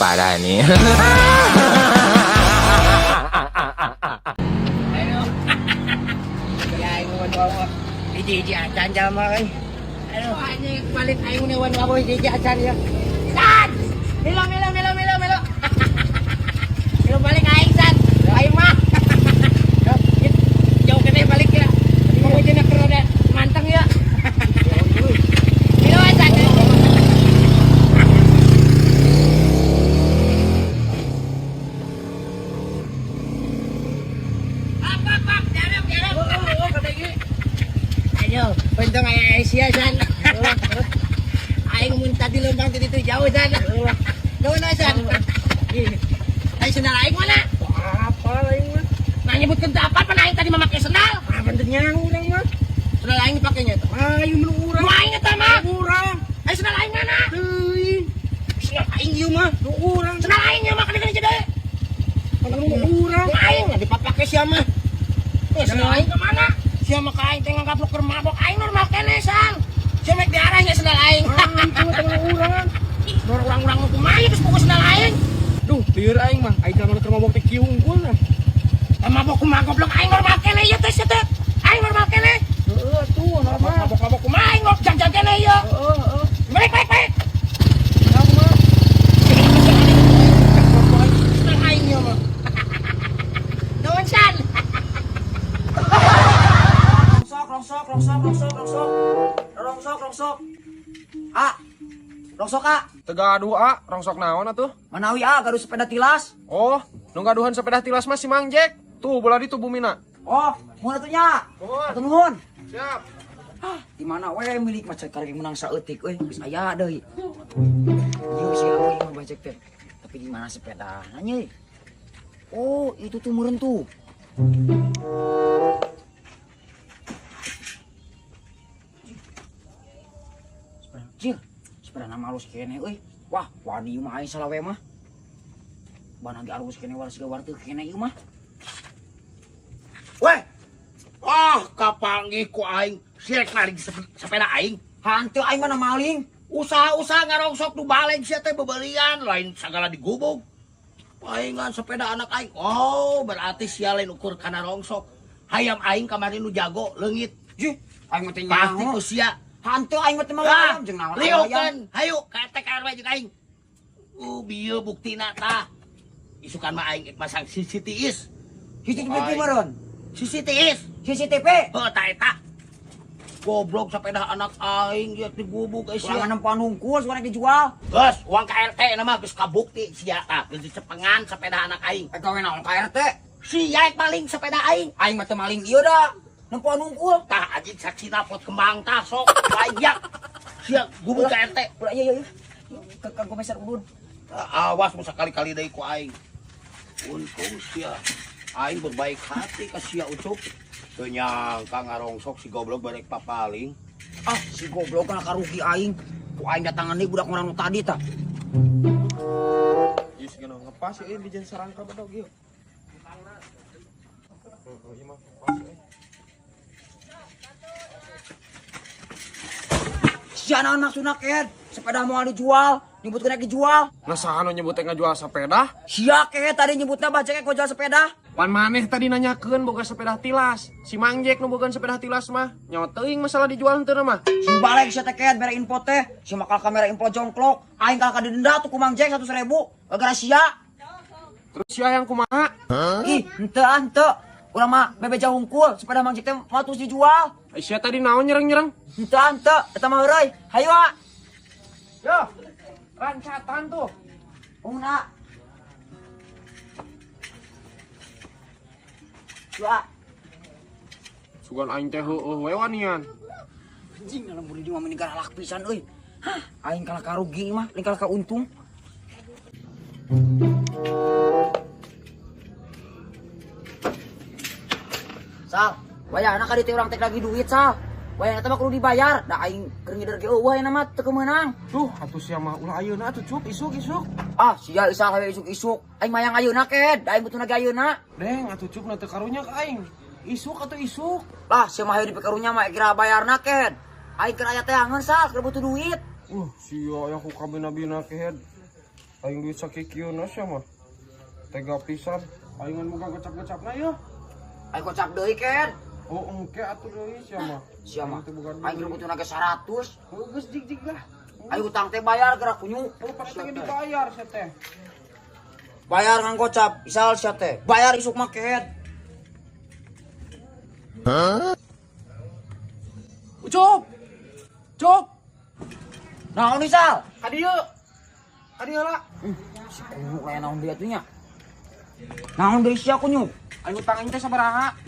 Parah nih. Ayo. Ya aing wan wawa. Hiji-hiji acan jalma euy. Aduh anjing balik aing wan wawa hiji-hiji acan ya. San. Milo milo milo milo milo. Milo balik aing san. Aing mah. Jauh kene balik ya. Mau jeung keur rada manteng ya. Milo acan. Pak, pak, jarang, jarang. Ayo, untung aya Asia san. Aing mun tadi lempang ti ditu jauh san. Nuhun san. Aing sendal aing mana? Apa aing mah? Nah nyebutkeun teu apa pan aing tadi memakai sendal. Ah bener nyang urang mah. Sendal aing dipakainya tuh. Aing mun urang. Nu aing eta mah. Urang. Aing sendal aing mana? Teuing. Sendal aing ieu mah. Nu urang. Sendal aing ieu mah kana gede. Nu urang. Nu aing lah dipapake sia mah. Eh sendal aing ka mana? Sia mah ka aing teh nganggap lu keur mabok aing normal keneh san. Sia mek diarahnya sendal aing. Ah, itu mah teu urang. Urang-urang nu kumaha geus buku sendal aing. Duh, lieur aing mah. Aing kalau keur mabok teh kieu hungkul nah. Mabok kumaha goblok aing normal keneh ieu teh sia teh. Aing normal keneh. Heeh atuh normal. Mabok-mabok kumaha aing ngok jang-jang keneh ieu. Heeh, heeh. Balik balik balik. Yang mah. Sendal aing ieu mah. Nuhun san. Rongsok, rongsok, rongsok, rongsok, rongsok. Rongsok, rongsok. Ah. Rongsok, ah. Teu gaduh a, rongsok naon atuh? Manawi ah, gaduh sepeda tilas. Oh, nu gaduhan sepeda tilas mah si Mang Jack. Tuh bola di tuh bumina. Oh, mun atuh nya. Nuhun. Atuh nuhun. Siap. Ah, di mana we milik mah cek karek menang saeutik euy, geus aya deui. Ieu sih euy mah bajek teh. Tapi di mana sepedana nya? Oh, itu tuh meureun tuh. Sepeda, jir. Sepeda nama alus keneh euy. Wah, wani mah aing salah we mah. Bana ge alus keneh waras ge warteu keneh ieu mah. Weh. Ah, kapanggih ku aing. Sia rek narik sepeda aing. Hanteu aing mana maling. Usaha-usaha ngarongsok nu balik sia teh bebelian lain sagala digubug. Paingan sepeda anak aing. Oh, berarti sia lain ukur kana rongsok. Hayam aing kamari nu jago leungit. Jih, aing mah teh Pasti nyaho. ku sia. Hanteu aing mah teh mawa Ah, ayam jeung naon ayam. liukeun. Hayu ka RT ka RW jeung aing. Bieu buktina tah. Isukan mah aing masang CCTV. CCTV meureun. CCTV. CCTV. Heuh tah eta. Goblok sepeda anak aing ieu digubug euy sia. Urang nempoan hungkul suara dijual. Geus, uang ka RT na mah geus kabukti sia tah. Geus dicepengan sepeda anak aing. Eh gawe naon ka RT? Sia yang maling sepeda aing. Aing mah teu maling ieu da. Nempoan hungkul. Tah anjing saksina pot kembang tah sok. Aing sia gubug ka RT. Ulah iya iya. Ke ke komisar ulun. Tah, awas mun sakali-kali deui ku aing. Untung sia aing berbaik hati ka sia Ucup. Teu nyangka ngarongsok si goblok barek papaling. Ah, si goblok kana karugi aing. Ku aing datangan deui budak ngurang nu tadi tah. Ieu sigana ngepas euy di jeung sarangka bedog ieu. Heeh, ieu mah ngepas euy. Sia naon maksudna Ken? Sepeda moal dijual, nyebutkeun rek dijual. Nah saha nu nyebut teh ngajual sepeda? Sia ke tadi nyebutna bajek kok jual sepeda. Pan maneh tadi nanyakeun boga sepeda tilas. Si Mang Jack nu boga sepeda tilas mah. Nyawa teuing masalah dijual henteu mah. Si balik sia teh Ken mere info teh, si makal kamera info jongklok. Aing kalah denda tuh ku Mang Jack 100.000 gara-gara sia. Terus sia yang kumaha? Ih, henteu ah henteu. Urang mah bebeja hungkul, sepeda Mang Jack teh moal terus dijual. Ai sia tadi naon nyereng-nyereng? Henteu ah henteu, eta mah heureuy. Hayu ah. Yo. Rancatan tuh. Una. Dua. Sugan aing teh heueuh we wanian. Anjing dalam buri mah mending galak pisan euy. Hah, aing kalah karugi mah, lain kalah ka untung. Sal, wayahna ka dieu teh urang teh lagi duit, Sal. Wayahna teh mah kudu dibayar. Da aing keur ngider ge eueuh ayeuna mah teu kemeunang. Duh, atuh sia mah ulah ayeuna atuh Cup, isuk-isuk. Ah, sia isal hawe isuk-isuk. Aing mayang ayeuna ke, da aing butuhna ge ayeuna. Deng, atuh Cup na teu karunya ka aing. Isuk atuh isuk. Lah, sia mah hayu dipikarunya mah kira bayarna ke. Aing keur aya teh angeun, Sal, keur butuh duit. Sia aya ku kabina-bina kehed. Aing duit sakikieuna sia mah. Tega pisan. Aing ngan boga gocap-gocapna yeuh. Aing gocap deui Ken. Oh, engke atuh deui sia mah. Sia mah. Aing butuhna ge 100. Heuh geus jig-jig lah. Aing utang teh bayar geura kunyuk. Oh, pada teh dibayar sia teh. Bayar ngan gocap, isal sia teh. Bayar isuk mah kehed. Hah? Ucup. Cup. Naon isal? Ka dieu. Ka dieu lah. Si kunyuk lain naon deui atuh nya. Naon deui sia kunyuk? Aing utang aing teh sabaraha? 50.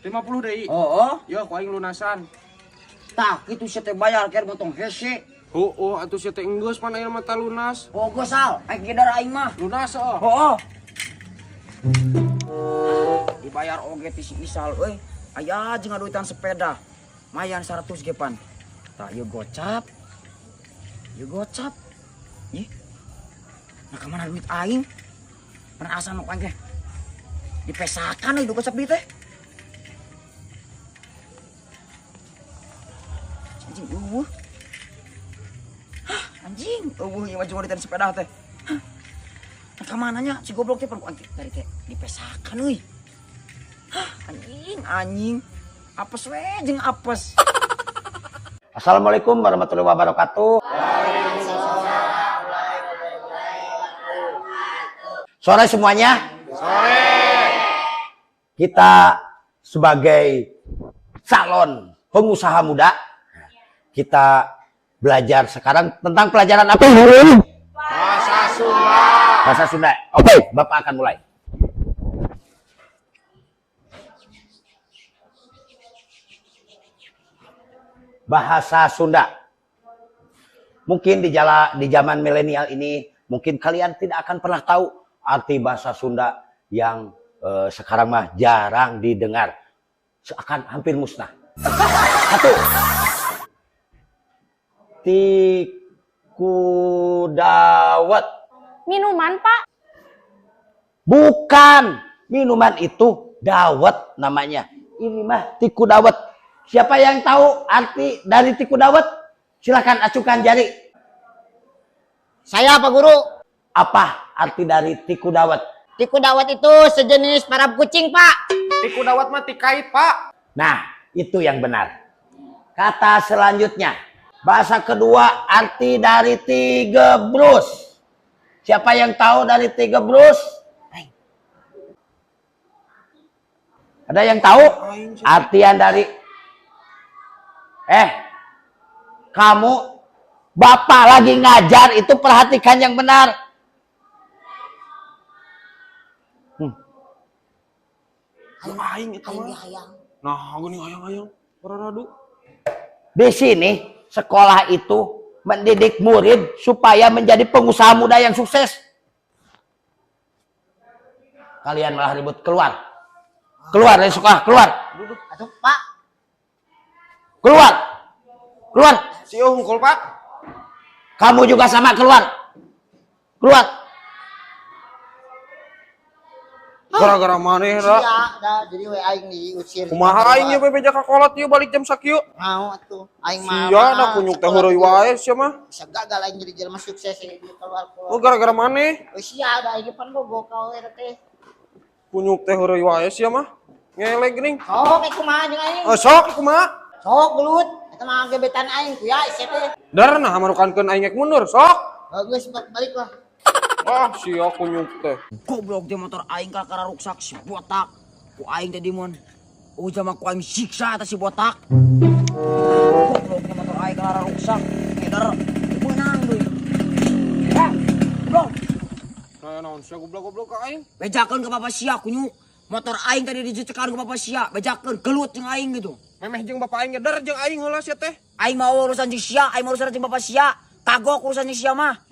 50 deui. Heeh. Yo ku aing lunasan. Tah kitu sia teh bayar keur motong hese. Heueuh atuh sia teh enggeus pan aing mah lunas. Oh geus sal, aing gedar aing mah. Lunas heuh. Heeh. Dibayar oge ti si Isal euy. Aya jeung ngaduitan sepeda. Mayan 100 ge pan. Tah ieu gocap. Ieu gocap. Ih. Nah ka mana duit aing? Pernah asa nu aing teh. Dipesakan euy gocap deui teh. Anjing eueuh. Hah, anjing eueuh ieu mah jeung ngaduitan sepeda teh. Hah. Nah ka mana nya si goblok teh pan ku aing teh tadi teh dipesakan euy. Hah, anjing anjing. Apes we jeung apes. Assalamualaikum warahmatullahi wabarakatuh. Sore semuanya. Sore. Kita sebagai calon pengusaha muda, kita belajar sekarang tentang pelajaran apa? Bahasa Sunda. Bahasa Sunda. Oke, Bapak akan mulai. Bahasa Sunda. Mungkin di zaman milenial ini, mungkin kalian tidak akan pernah tahu arti bahasa Sunda yang sekarang mah jarang didengar. Seakan hampir musnah. Satu. Tiku dawet. Minuman, Pak? Bukan. Minuman itu dawet namanya. Ini mah tiku dawet. Siapa yang tahu arti dari tiku dawet? Silakan acukan jari. Saya, Pak Guru. Apa arti dari tiku dawet? Tiku dawet itu sejenis parab kucing, Pak. Tiku dawet mah tikait, Pak. Nah, itu yang benar. Kata selanjutnya. Bahasa kedua arti dari tigebrus. Siapa yang tahu dari tigebrus? Ada yang tahu artian dari... kamu bapak lagi ngajar itu perhatikan yang benar. Aing eta mah. Nah, geuning hayang-hayang pararadu. Di sini sekolah itu mendidik murid supaya menjadi pengusaha muda yang sukses. Kalian malah ribut, keluar. Keluar dari sekolah, keluar. Atuh, Pak. Keluar. Keluar. Si hungkul, Pak. Kamu juga sama, keluar. Keluar. Gara-gara maneh ra. Sia, da jadi we aing diusir. Kumaha aing ye bebeja ka kolot ieu balik jam sakieu. Mau atuh. Aing mah. Sia da kunyuk teh heureuy wae sia mah. Bisa gagal aing jadi jelema sukses ieu keluar-keluar. Oh, gara-gara maneh. Oh, sia da aing pan bogo ka we teh. Kunyuk teh heureuy wae sia mah. Ngeleg geuning. Sok kumaha jeung aing? Oh, sok kumaha? Sok gelut. Eta mah gebetan aing kuya sia teh. Dar nah marukankeun aing rek mundur, sok. Bagus balik lah. Ah, sia kunyuk teh. Goblok teh motor aing kakara ruksak si botak. Ku aing teh dimon. Ujama ku aing siksa eta si botak. Goblok teh motor aing kakara ruksak. Ngeder meunang deui. Eh, goblok. Nah, naon sia goblok-goblok ka aing? Bejakeun ka bapak sia kunyuk. Motor aing tadi dicekan ku bapak sia, bejakeun gelut jeung aing gitu. Memeh jeung bapak aing ngeder jeung aing heula sia teh. Aing mau urusan jeung sia, aing mau urusan jeung bapak sia. Kagok urusan jeung sia mah.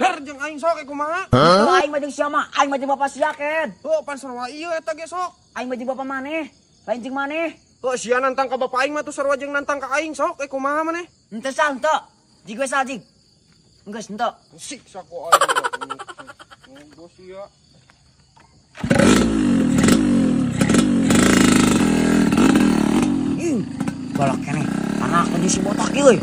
Dar jeung aing sok kumaha? Heuh? Aing mah jeung sia mah, aing mah jeung bapak sia ken. Heuh, pan sarua ieu eta ge sok. Aing mah jeung bapak maneh, lain jeung maneh. Heuh, sia nantang ka bapak aing mah tuh sarua jeung nantang ka aing sok kumaha maneh? Henteu sal henteu. Jig we sal jig. Geus henteu. Siksa ku aing. Ngogo sia. Ih, galak keneh. Anak tadi si botak ieu euy.